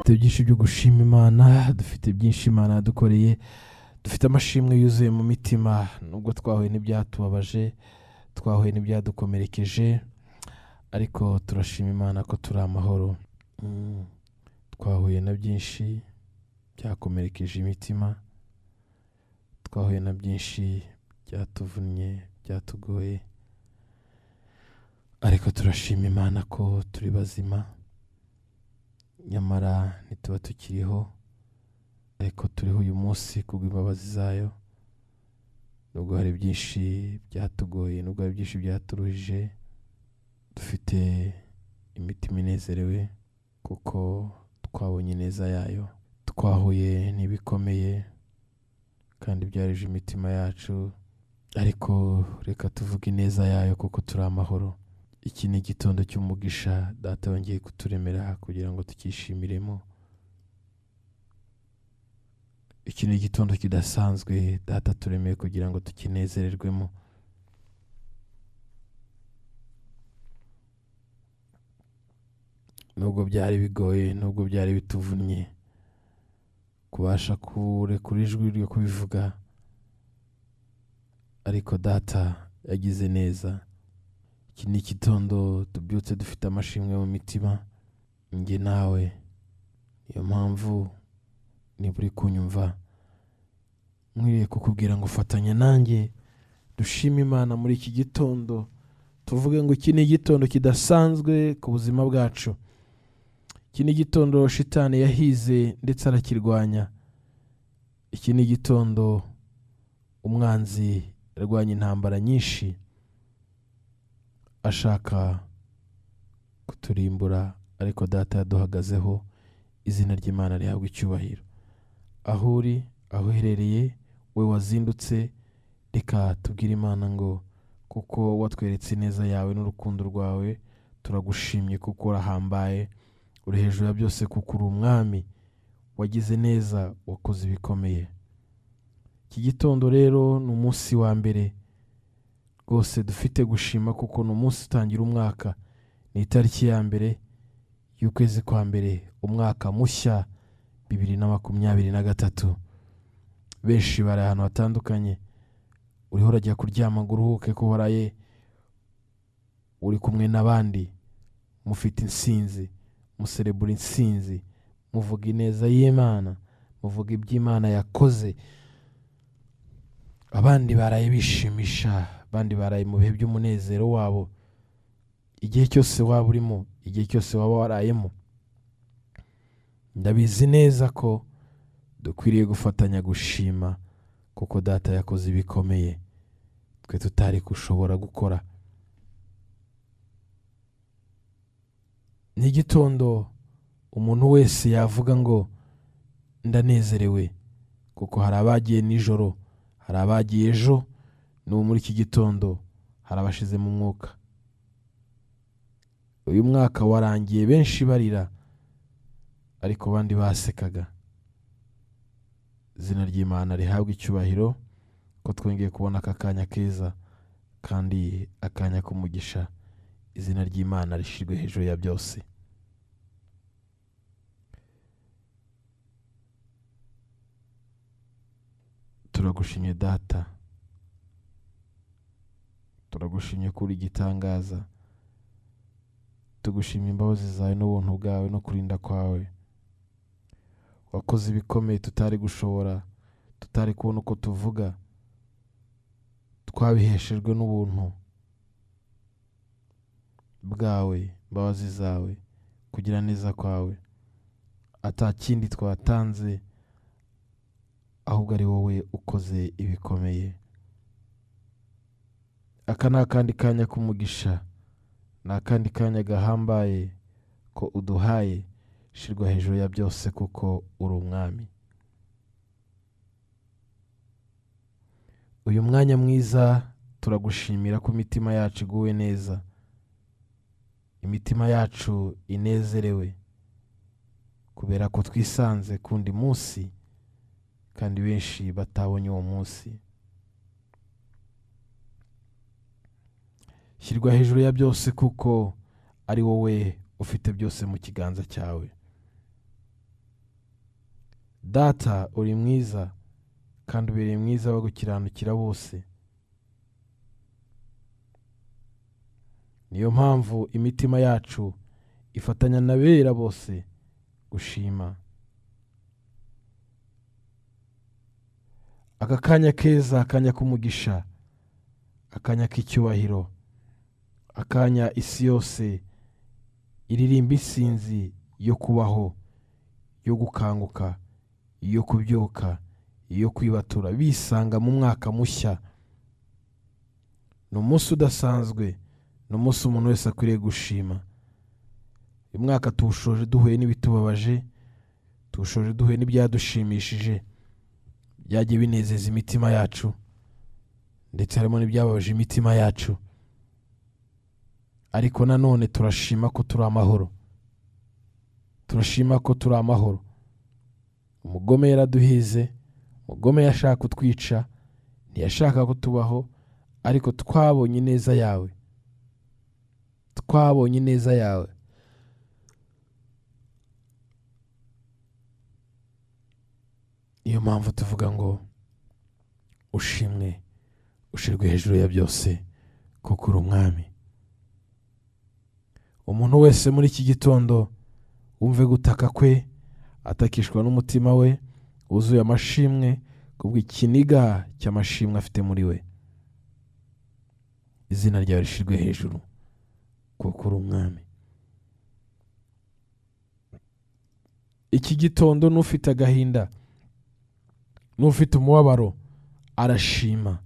Dufite byinshi byo gushima Imana, dufite byinshi Imana yadukoreye, dufite amashimwe yuzuye mu mitima. Nubwo twahuye n'ibyatubabaje, twahuye n'ibyadukomerekeje, ariko turashima Imana ko turi amahoro. Twahuye na byinshi byakomerekeje imitima, twahuye na byinshi byatuvunnye, byatugoye, ariko turashima Imana ko turi bazima. Nyamara ntituba tukiriho, ariko turiho uyu munsi kubw'imbabazi zayo. Nubwo hari byinshi byatugoye, nubwo hari byinshi byaturuhije, dufite imitima inezerewe kuko twabonye ineza yayo. Twahuye n'ibikomeye kandi byarije imitima yacu, ariko reka tuvuge ineza yayo kuko turi amahoro. Iki ni igitondo cy'umugisha Data yongeye kuturemera kugira ngo tukishimiremo. Iki ni igitondo kidasanzwe Data turemeye kugira ngo tukinezererwemo. Nubwo byari bigoye, nubwo byari bituvunnye kubasha kurekura ijwi ryo kubivuga, ariko Data yagize neza. Iki ni igitondo tubyutse dufite amashimwe mu mitima, njye nawe. Niyo mpamvu niba uri kunyumva, nkwiriye kukubwira ngo fatanya nanjye dushime Imana muri iki gitondo, tuvuge ngo iki ni igitondo kidasanzwe ku buzima bwacu. Iki ni igitondo shitani yahize ndetse arakirwanya. Iki ni igitondo umwanzi yarwanya intambara nyinshi ashaka kuturimbura, ariko Data yaduhagazeho. Izina ry'Imana rihabwa icyubahiro. Aho uri, aho uherereye, we wazindutse, reka tubwire Imana ngo kuko watweretse ineza yawe n'urukundo rwawe, turagushimye kuko urahambaye, uri hejuru ya byose kuko uri umwami, wagize neza, wakoze ibikomeye. Iki gitondo rero ni umunsi wa mbere rwose dufite gushima, kuko ni umunsi utangira umwaka. Ni itariki ya mbere y'ukwezi kwa mbere, umwaka mushya 2023. Benshi bari ahantu hatandukanye, uriho urajya kuryama ngo uruhuke ko waraye uri kumwe n'abandi, mufite insinzi, muserebura insinzi, muvuga ineza y'Imana, muvuga iby'Imana yakoze. Abandi baraye bishimisha, abandi baraye mu bihe by'umunezero wabo. Igihe cyose waba urimo, igihe cyose waba warayemo, ndabizi neza ko dukwiriye gufatanya gushima kuko Data yakoze ibikomeye twe tutari gushobora gukora. Ni igitondo umuntu wese yavuga ngo ndanezerewe, kuko hari abagiye nijoro, hari abagiye ejo, n'ubu muri iki gitondo hari abashize mu mwuka. Uyu mwaka warangiye benshi barira, ariko abandi basekaga. Izina ry'Imana rihabwa icyubahiro ko twongeye kubona aka kanya keza kandi akanya k'umugisha. Izina ry'Imana rishirwe hejuru ya byose. Turagushimye Data, turagushimye kuri igitangaza, tugushimye imbabazi zawe n'ubuntu bwawe no kurinda kwawe. Wakoze ibikomeye tutari gushobora, tutari kubona uko tuvuga, twabiheshejwe n'ubuntu bwawe, imbabazi zawe, kugira neza kwawe. Atakindi twatanze, ahubwo ari wowe ukoze ibikomeye. Aka ni akandi kanya k'umugisha, ni akandi kanya gahambaye ko uduhaye. Shirwa hejuru ya byose kuko uri umwami. Uyu mwanya mwiza turagushimira ko imitima yacu iguwe neza, imitima yacu inezerewe kubera ko twisanze kundi munsi, kandi benshi batabonye uwo munsi. Shyirwa hejuru ya byose kuko ari wowe ufite byose mu kiganza cyawe. Data uri mwiza kandi ubereye mwiza abagukiranukira bose. Niyo mpamvu imitima yacu ifatanya n'abera bose gushima. Aka kanya keza, akanya k'umugisha, akanya k'icyubahiro, akanya isi yose iririmba isinzi yo kubaho, yo gukanguka, yo kubyuka, yo kwibatura, bisanga mu mwaka mushya. Ni umunsi udasanzwe, ni umunsi umuntu wese akwiriye gushima. Uyu mwaka tuwushoje duhuye n'ibitubabaje, tuwushoje duhuye n'ibyadushimishije, byagiye binezeza imitima yacu, ndetse harimo n'ibyababaje imitima yacu. Ariko nanone turashima ko turi amahoro, turashima ko turi amahoro. Umugome yaraduhize, umugome yashaka kutwica, ntiyashaka ko tubaho, ariko twabonye ineza yawe, twabonye ineza yawe. Niyo mpamvu tuvuga ngo ushimwe, ushirwe hejuru ya byose, kuko uri umwami. Umuntu wese muri iki gitondo wumve gutaka kwe, atakishwa n'umutima we wuzuye amashimwe kubw'ikiniga cy'amashimwe afite muri we. Izina ryawe rishirwe hejuru, kuko uri umwami. Iki gitondo n'ufite agahinda, n'ufite umubabaro, arashima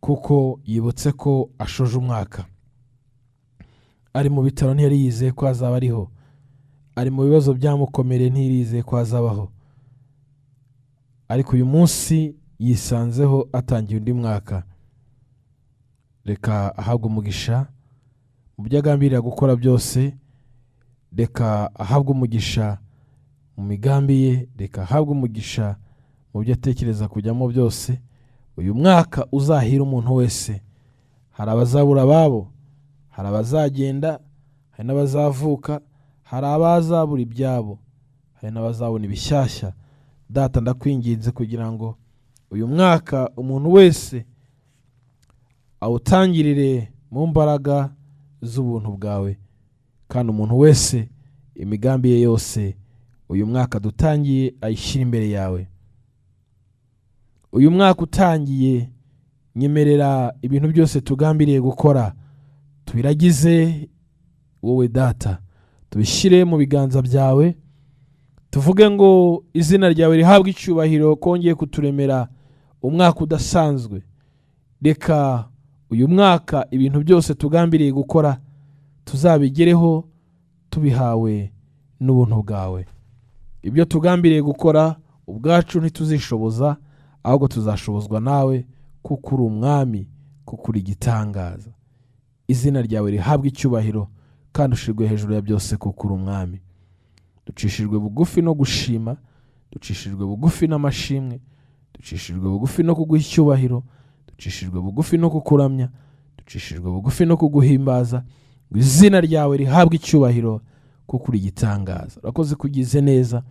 kuko yibutse ko ashoje umwaka. Ari mu bitaro ntiyari yizeye ko azaba ariho, ari mu bibazo byamukomereye ntiyari yizeye ko azabaho, ariko uyu munsi yisanzeho atangiye undi mwaka. Reka ahabwe umugisha mu byo agambirira gukora byose, reka ahabwe umugisha mu migambi ye, reka ahabwe umugisha mu byo atekereza kujyamo byose. Uyu mwaka uzahira umuntu wese. Hari abazabura ababo, hari abazagenda, hari n'abazavuka, hari abazabura ibyabo, hari n'abazabona ibishyashya. Data ndakwinginze kugira ngo uyu mwaka umuntu wese awutangirire mu mbaraga z'ubuntu bwawe, kandi umuntu wese imigambi ye yose uyu mwaka dutangiye ayishyira imbere yawe. Uyu mwaka utangiye, nyemerera ibintu byose tugambiriye gukora tubiragize wowe Data, tubishyire mu biganza byawe, tuvuge ngo izina ryawe rihabwe icyubahiro kongeye kuturemera umwaka udasanzwe. Reka uyu mwaka ibintu byose tugambiriye gukora tuzabigereho tubihawe n'ubuntu bwawe. Ibyo tugambiriye gukora ubwacu ntituzishoboza, ahubwo tuzashobozwa nawe, kuko uri umwami, kuko uri igitangaza. Izina ryawe rihabwe icyubahiro kandi ushirwe hejuru ya byose, kuko uri umwami. Ducishijwe bugufi no gushima, ducishijwe bugufi n'amashimwe, ducishijwe bugufi no kuguha icyubahiro, ducishijwe bugufi no kukuramya, ducishijwe bugufi no kuguhimbaza, ngo izina ryawe rihabwe icyubahiro, kuko uri igitangaza. Urakoze kugize neza,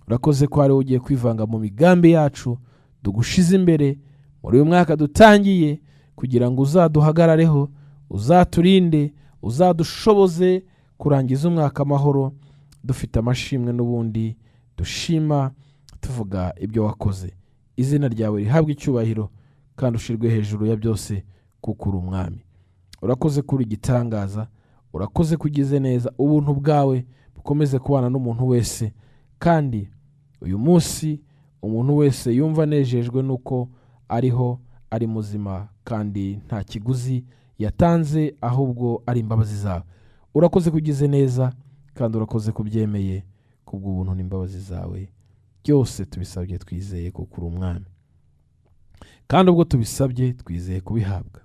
urakoze ko ari wowe ugiye kwivanga mu migambi yacu tugushize imbere muri uyu mwaka dutangiye, kugira ngo uzaduhagarareho, uzaturinde, uzadushoboze kurangiza umwaka amahoro, dufite amashimwe n'ubundi dushima tuvuga ibyo wakoze. Izina ryawe rihabwe icyubahiro kandi ushirwe hejuru ya byose, kuko uri umwami. Urakoze kuri igitangaza, urakoze kugize neza. Ubuntu bwawe bukomeze kubana n'umuntu wese, kandi uyu munsi umuntu wese yumva anejejwe nuko ariho, ari muzima, kandi nta kiguzi yatanze, ahubwo ari imbabazi zawe. Urakoze kugize neza kandi urakoze kubyemeye kubw'ubuntu n'imbabazi zawe. Byose tubisabye twizeye kuko uri umwami, kandi ubwo tubisabye twizeye kubihabwa,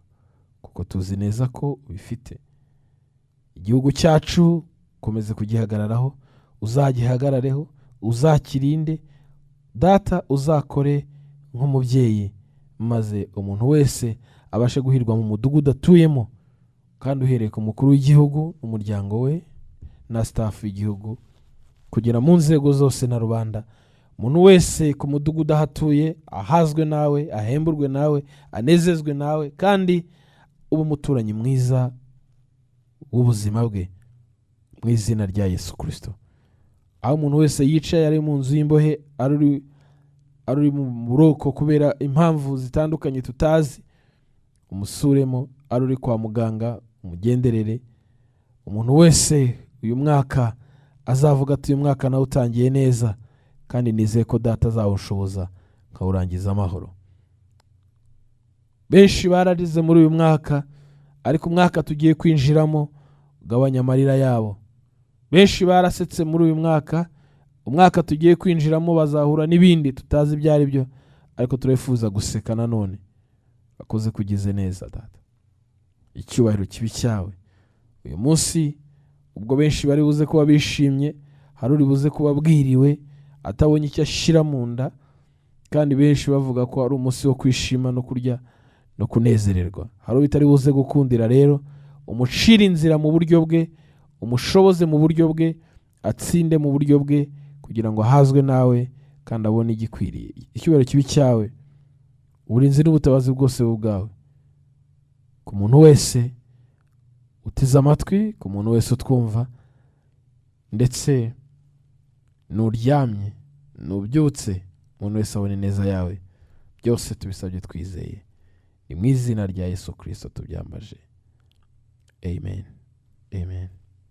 kuko tuzi neza ko ubifite. Igihugu cyacu komeze kugihagararaho, uzagihagarareho, uzakirinde. Data uzakore nk'umubyeyi, maze umuntu wese abashe guhirwa mu mudugudu atuyemo, kandi uhereye ku mukuru w'igihugu, umuryango we na staff y'igihugu, kugera mu nzego zose na rubanda. Umuntu wese ku mudugudu aho atuye ahazwe nawe, ahemburwe nawe, anezezwe nawe, kandi ube umuturanyi mwiza w'ubuzima bwe mu izina rya Yesu Kristo. Aho umuntu wese yicaye ari mu nzu y'imbohe, ari uri mu buroko kubera impamvu zitandukanye tutazi, umusuremo. Ari uri kwa muganga, umugenderere. Umuntu wese uyu mwaka azavuga ati uyu mwaka nawe utangiye neza, kandi nizeye ko data azawushoboza nkawurangiza amahoro. Benshi bararize muri uyu mwaka, ariko umwaka tugiye kwinjiramo ugabanya amarira yabo. Benshi barasetse muri uyu mwaka, umwaka tugiye kwinjiramo bazahura n'ibindi tutazi ibyo ari byo, ariko turifuza guseka nanone. Bakoze kugize neza data, icyubahiro kibi cyawe. Uyu munsi ubwo benshi bari buze kuba bishimye, hari uri buze kuba bwiriwe atabonye icyo ashyira mu nda, kandi benshi bavuga ko ari umunsi wo kwishima no kurya no kunezererwa. Hari utari buze gukundira rero, umucire inzira mu buryo bwe, umushoboze mu buryo bwe, atsinde mu buryo bwe, kugira ngo ahazwe nawe kandi abone igikwiriye. Icyubahiro kibi cyawe, uburinzi n'ubutabazi bwose bwawe ku muntu wese uteze amatwi, ku muntu wese utwumva, ndetse n'uryamye n'ubyutse, umuntu wese abone neza yawe. Byose tubisabye twizeye, ni mu izina rya Yesu Kristo tubyambaje. Amen, amen.